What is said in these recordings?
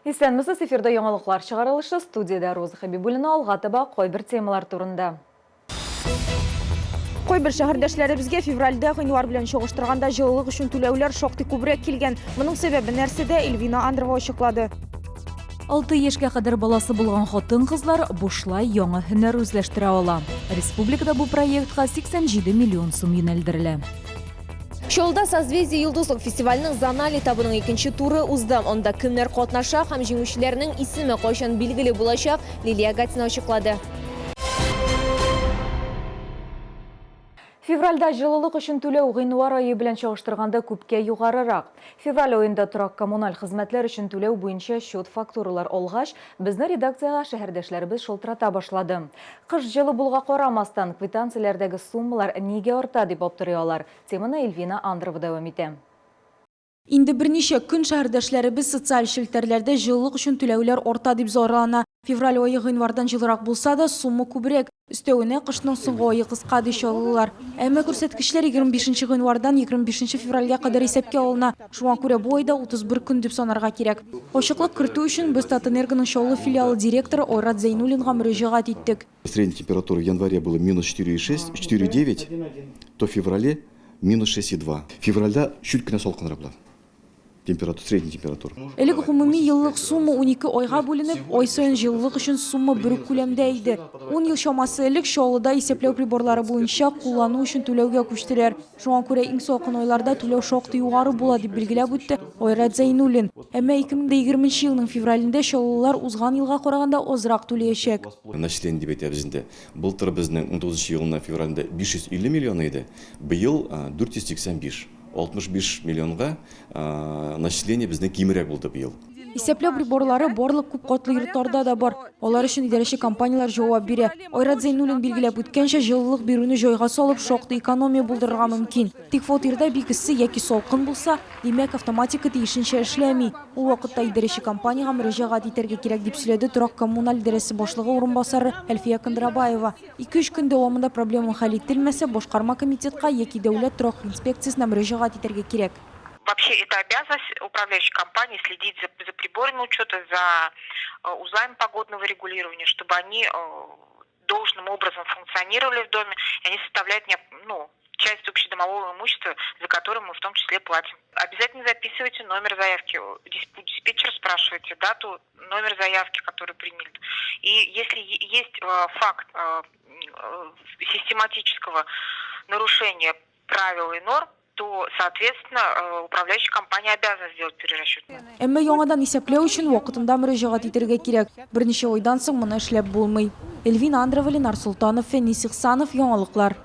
Исәнмесез, эфирда яңалыклар чыгарылышы, студиядә Роза Хәбибуллина алга таба кайбер темалар турында. Кайбер шәһәрдәшләребезгә февральдә гыйнвар белән чагыштырганда җылылык өчен түләүләр шактый күбрәк килгән. Моның сәбәбе нәрсәдә, Эльвина Андрова ачыклады. 6 яшькә кадәр баласы булган хатын-кызлар бушлай яңа һөнәр үзләштерә ала. Республикада бу проектка 87 миллион сум юнәлдерелә. Чаллыда Созвездие Йолдызлык фестиваленең зональ этабының икенче туры узды. Анда кемнәр катнаша һәм җиңүчеләрнең исеме кайчан билгеле булачак, Лилия Гатина ачыклады. Февральдә җылылык өчен түләү гыйнвар ае белән чагыштырганда күпкә югарырак. Февраль аенда торак-коммуналь хезмәтләр өчен түләү буенча счет-фактуралар алгач, безне редакциягә шәһәрдәшләребез шылтырата башлады. Кыш җылы булуга карамастан, квитанцияләрдәге суммалар нигә арта, дип аптырый алар. Теманы Эльвина Андрова дәвам итә. Инде берничә көн шәһәрдәшләребез социаль челтәрләрдә җылылык өчен түләүләр арта дип зарлана. Февраль ае гыйнвардан җылырак булса да, сумма күбрәк. Өстәвенә, кышның соңгы ае кыска, ди чаллылар. Әмма күрсәткечләр 25 нче гыйнвардан 25 нче февральгә кадәр исәпкә алына. Шуңа күрә бу айда 31 көн дип санарга кирәк. Ачыклык кертү өчен без Татэнергоның Чаллы филиалы директоры Айрат Зәйнуллинга мөрәҗәгать иттек. Средняя температура в январе была минус 4,6, 4,9, то в феврале минус 6,2. Февральдә чуть кенә салкынрак була. Температура, средняя температура. Элек гомуми еллык сумма 12 айга бүленеп, ай саен җылылык өчен сумма бер үк күләмдә иде. Ун ел чамасы элек Чаллыда исәпләү приборлары буенча куллану өчен түләүгә күчтеләр. Шуңа күрә иң салкын айларда түләү шактый югары була, дип билгеләп үтте Айрат Зәйнуллин. Әмма 2020 нче елның февралендә чаллылар узган елга караганда азрак түләячәк. Начисление дип әйтәбез инде. Былтыр безнең унтугызынчы елның февралендә 550 миллион иде, быел 485, 65 миллионга начисление безнең кимрәк булды быел. Исәпләү приборлары барлык күп катлы йортларда да бар. Алар өчен идарәче компанияләр җавап бирә. Айрат Зәйнуллин билгеләп үткәнчә, җылылык бирүне җайга салып, шактый экономия булдырырга мөмкин. Тик фатирда бик эссе яки салкын булса, димәк, автоматика тиешенчә эшләми. Ул вакытта идарәче компаниягә мөрәҗәгать итәргә кирәк, дип сөйләде торак-коммуналь идарәсе башлыгы урынбасары Әлфия Кондырабаева. Ике-өч көн дәвамында проблема хәл ителмәсә, башкарма комитетка яки дәүләт торак инспекциясенә мөрәҗәгать итәргә кирәк. Вообще это обязанность управляющей компании следить за, за приборами учета, за э, узлами погодного регулирования, чтобы они э, должным образом функционировали в доме, и они составляют ну, часть общедомового имущества, за которое мы в том числе платим. Обязательно записывайте номер заявки. У диспетчера спрашивайте дату, номер заявки, который приняли. И если есть э, факт э, э, систематического нарушения правил и норм, то, соответственно, управляющая компания обязана сделать перерасчет. Әмма яңадан исәпләү өчен вакытында мөрәҗәгать итәргә кирәк. Берничә айдан соң моны эшләп булмый. Эльвина Андрова, Ленар Солтанов, Фәнис Ихсанов, Яңалыклар.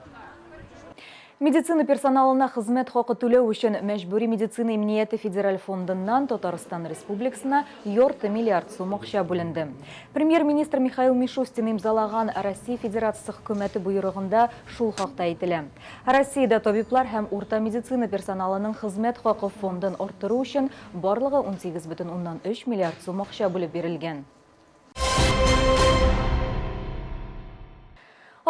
Медицина персоналына хезмәт хакы түләү өчен Мәҗбүри медицина иминияте федераль фондыннан Татарстан Республикасына ярты миллиард сум акча бүленде. Премьер-министр Михаил Мишустин имзалаган Россия Федерациясе Хөкүмәте боерыгында шул хакта әйтелә. Россиядә табиблар һәм урта медицина персоналының хезмәт хакы фондын арттыру өчен барлыгы 18,3 миллиард сум акча бүлеп бирелгән.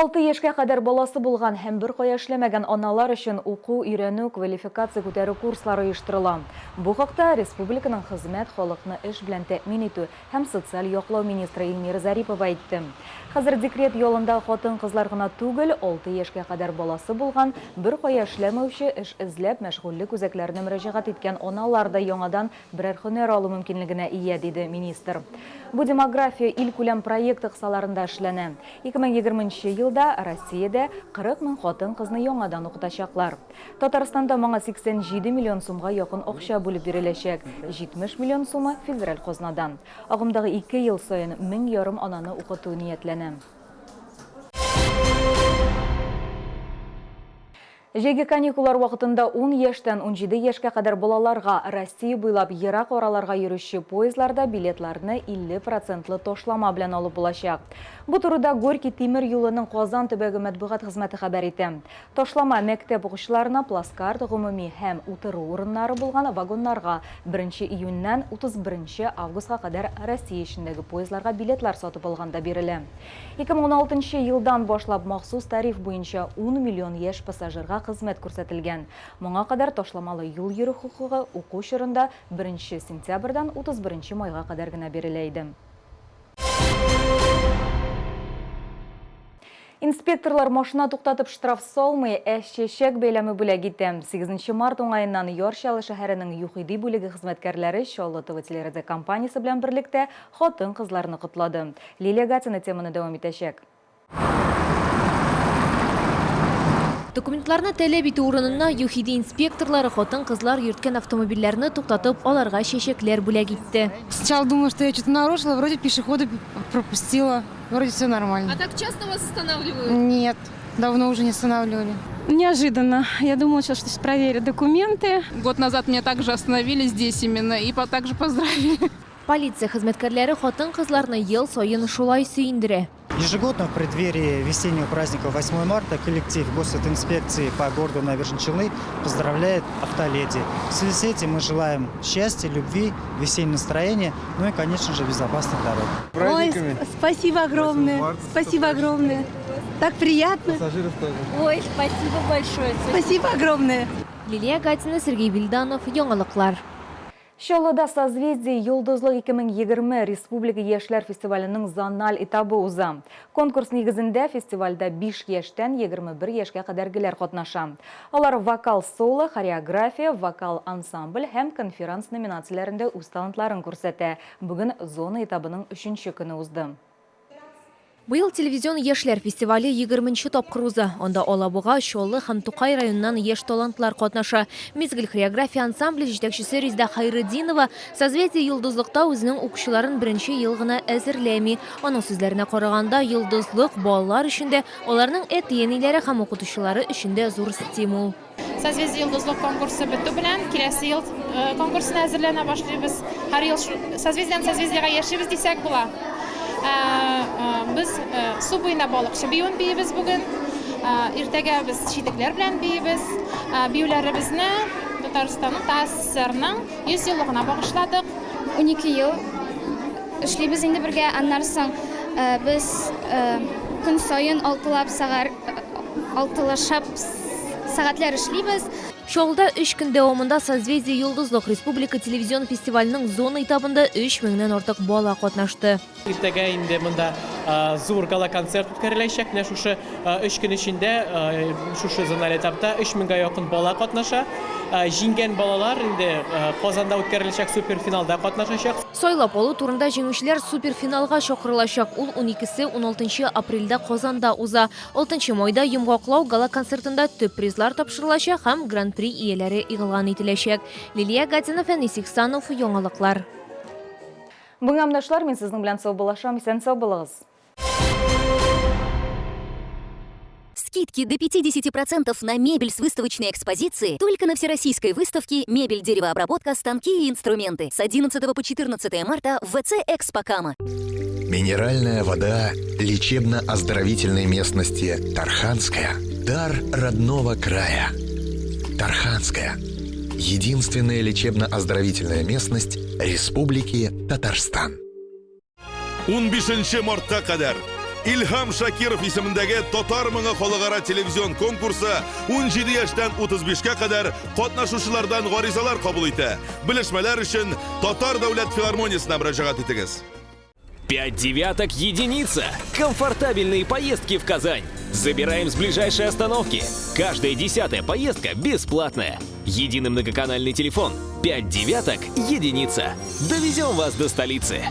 Алты яшькә кадәр баласы булган һәм беркая эшләмәгән аналар өчен уку, өйрәнү, квалификация күтәрү курслары оештырыла. Бу хакта республиканың хезмәт, халыкны эш белән тәэмин итү һәм социаль яклау министры Эльмира Зарипова әйтте. Хәзер декрет ялындагы хатын-кызлар гына түгел, алты яшькә кадәр баласы булган, беркая эшләмәүче, эш эзләп, мәшгульлек үзәкләренә мөрәҗәгать иткән аналар да яңадан берәр һөнәр алу мөмкинлегенә ия, диде министр. Бу Демография илкүләм проекты кысаларында эшләнә. 2020 нче елда Россиядә 40 мең хатын-кызны яңадан укытачаклар. Татарстанда моңа 87 миллион сумга якын акча бүлеп биреләчәк, 70 миллион сумы, федераль казнадан. Агымдагы ике ел саен 1500 ананы укыту ниятләнә. Җәйге каникуллар вакытында ун яшьтән 17 яшькә кадәр балаларга Россия буйлап ерак араларга йөрүче поездларда билетларны 50 процентлы ташлама белән алып булачак. Бу турыда Горький тимер юлының Казан төбәге матбугат хезмәте хәбәр итә. Ташлама мәктәп укучыларына плацкарт, гомуми һәм утыру урыннары булган вагоннарга беренче июньнән 31 августка кадәр Россия эчендәге поездларга билетлар сатып алганда бирелә. 2016 нчы елдан башлап махсус тариф буенча ун миллион яшь пассажирга бушлайга хезмәт күрсәтелгән. Моңа кадәр ташламалы юл йөрү хокукы уку чорында беренче сентябрьдән 31 майга кадәр генә бирелә иде. Инспекторлар машина туктатып штраф салмый, ә чәчәк бәйләме бүләк итә. 8 март уңаеннан Яр Чаллы шәһәренең ЮХИДИ бүлеге хезмәткәрләре Чаллы ТВ телерадиокомпаниясе белән берлектә хатын-кызларны котлады. Лилия Гатина теманы дәвам итәчәк. Документларны таләп итү урынына ЮХИДИ инспекторлары хатын-кызлар йөрткән автомобильләрне туктатып, аларга чәчәкләр бүләк итте. Сначала думала, что я что-то нарушила, вроде пешехода пропустила, вроде все нормально. А так часто вас останавливают? Нет, давно уже не останавливали. Неожиданно. Я думала, сейчас что проверят документы. Год назад меня также остановили здесь именно и также поздравили. Полиция хезмәткәрләре хатын-кызларны ел саен шулай сөендерә. Ежегодно в преддверии весеннего праздника 8 марта коллектив госавтоинспекции по городу Набережные Челны поздравляет автоледи. В связи с этим мы желаем счастья, любви, весеннего настроения, ну и, конечно же, безопасных дорог. Ой, спасибо огромное. Спасибо огромное. Так приятно. Пассажиров тоже. Ой, спасибо большое. Спасибо огромное. Лилия Гатина, Сергей Вильданов, Яңалыклар. Чаллыда Созвездие Йолдызлык 2020 республика яшьләр фестиваленең зональ этабы уза. Конкурс нигезендә фестивальдә 5 яшьтән 21 яшькә кадәргеләр катнаша. Алар вокал соло, хореография, вокал ансамбль һәм конферанс номинацияләрендә үз талантларын күрсәтә. Бүген зона этабының 3нче көне узды. Быел телевизион яшьләр фестивале 20 тапкыр уза. Анда Алабуга, Чаллы һәм Тукай районыннан яшь талантлар катнаша. Мизгел хореография ансамбле җитәкчесе Резеда Хайретдинова Созвездие Йолдызлыкта үзенең укучыларын беренче ел гына әзерләми. Аның сүзләренә караганда, Йолдызлык балалар өчен дә, аларның әти-әниләре һәм укытучылары өчен дә зур стимул. Созвездие Йолдызлык конкурсы бетү белән киләсе ел конкурсына әзерләнә башлыйбыз. Һәр ел Созвездиедән созвездиегә яшибез дисәк була. Без су буена балыкчы биюен биебез бүген. Иртәгә без читекләр белән биебез. Биюләребезне Татарстанның ТАССРның 100 еллыгына багышладык. 12 ел эшлибез инде бергә. Аннан соң без көн саен алтылап алтылашап сәгатьләр эшлибез. Чаллыда 3 көн дәвамында Созвездие Йолдызлык республика телевизион фестиваленең зона этабында 3 меңнән артык бала катнашты. Иртәгә инде монда зур гала-концерт үткәреләчәк. Менә шушы 3 көн эчендә шушы зональ этапта 3 меңгә якын бала катнаша. Җиңгән балалар инде Казанда үткәреләчәк суперфиналда катнашачак. Сайлап алу турында җиңүчеләр суперфиналга чакырылачак. Ул 12-се 16 апрельдә Казанда уза. 6 майда йомгаклау гала-концертында төп призлар тапшырылачак һәм гран-при ияләре игълан ителәчәк. Лилия Гатина, Фәнис Ихсанов, Яңалыклар. Бүгенге амдашлар, мин сезнең белән саубуллашам. Исән сау булыгыз. Скидки до 50% на мебель с выставочной экспозиции только на Всероссийской выставке «Мебель, деревообработка, станки и инструменты» с 11 по 14 марта в ВЦ «Экспо Кама». Минеральная вода лечебно-оздоровительной местности Тарханская. Дар родного края. Тарханская. Единственная лечебно-оздоровительная местность Республики Татарстан. 15 мартка кадәр Илһам Шакиров исемендәге Татар моңы халыкара телевизион конкурсы 17 яшьтән 35-кә кадәр катнашучылардан гаризалар кабул итә. Белешмәләр өчен Татар дәүләт филармониясенә мөрәҗәгать итегез. 5 девяток единица. Комфортабельные поездки в Казань. Забираем с ближайшей остановки. Каждая 10-я поездка бесплатная. Единый многоканальный телефон. 5 девяток единица. Довезем вас до столицы.